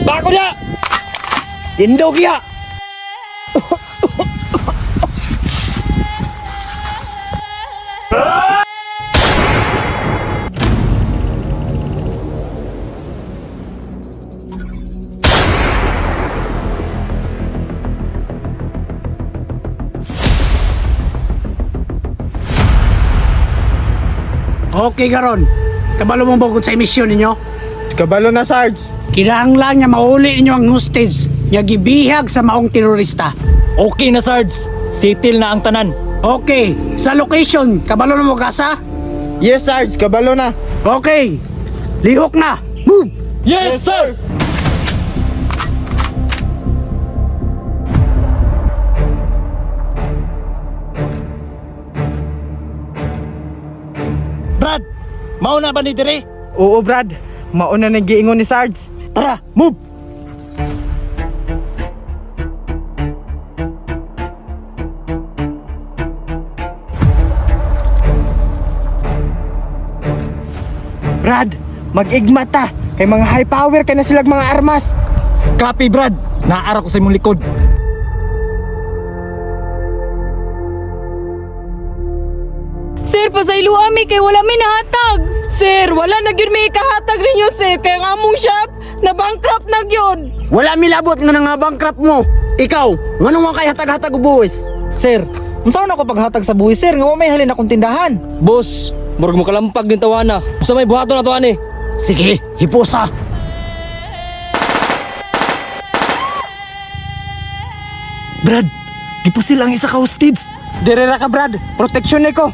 Bako na! Tindog ya! Okay karon. Kabalo mo bukod sa misyon ninyo? Kabalo na, Sarge. Kinahanglan nga mauli ninyo ang hostage nga gibihag sa maong terorista. Okay na, Sarge. Sitil na ang tanan. Okay, sa location, kabalo na mo gasa? Yes, Sarge. Kabalo na. Okay. Lihok na. Move. Yes, sir! Brad, mauna ba ni dire? Oo, Brad. Mauna na giingon ni Sarge. Tara, move! Brad, mag-igma ta. Kay mga high power kay na silag mga armas. Copy, Brad. Naara ko sa imong likod. Sir, pasaylo ami kay wala mi nahatag. Sir, wala na gyud may kahatag ninyo sir kay ang among shop na bankrupt na gyud. Wala milabot nga nangabangkrap mo. Ikaw, nganong wa kay hatag-hatag og buwis? Sir, unsa na ko paghatag sa buwis sir nga wa may halin akong tindahan. Boss, murag mo kalampag din tawana. Usa may buhaton na to ani. Sige, hipusa. Brad, gipusil ang isa ka hostage. Dire ra ka, Brad. Proteksyon ni ko.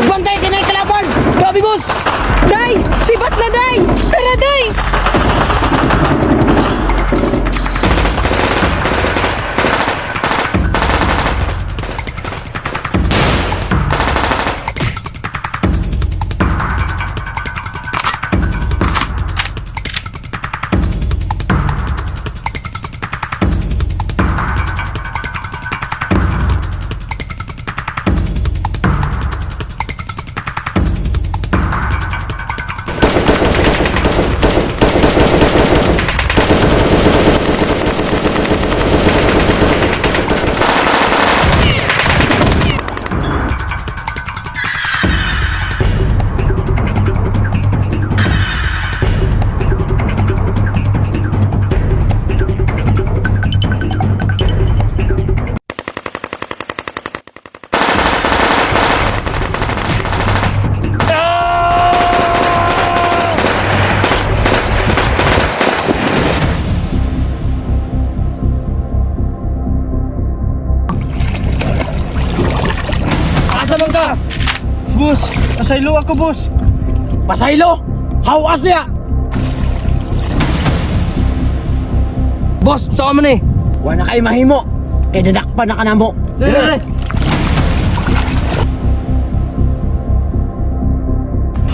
Bantay kinay kalaban. Gabi, boss! Day, sibat na day. Tara, day! Asa man ka? Boss, pasaylo ako, boss. Pasaylo. Hawas niya. Boss, sa man eh. Wa na kay mahimo. Kay dadakpan na kanamo. Dire.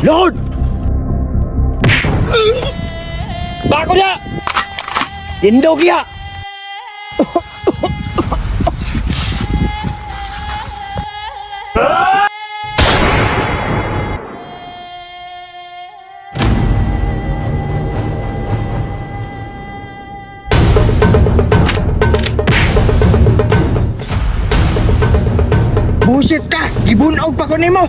Lord, Bako na! tindog ya. Busit ka. Gibunog pa ko nimo.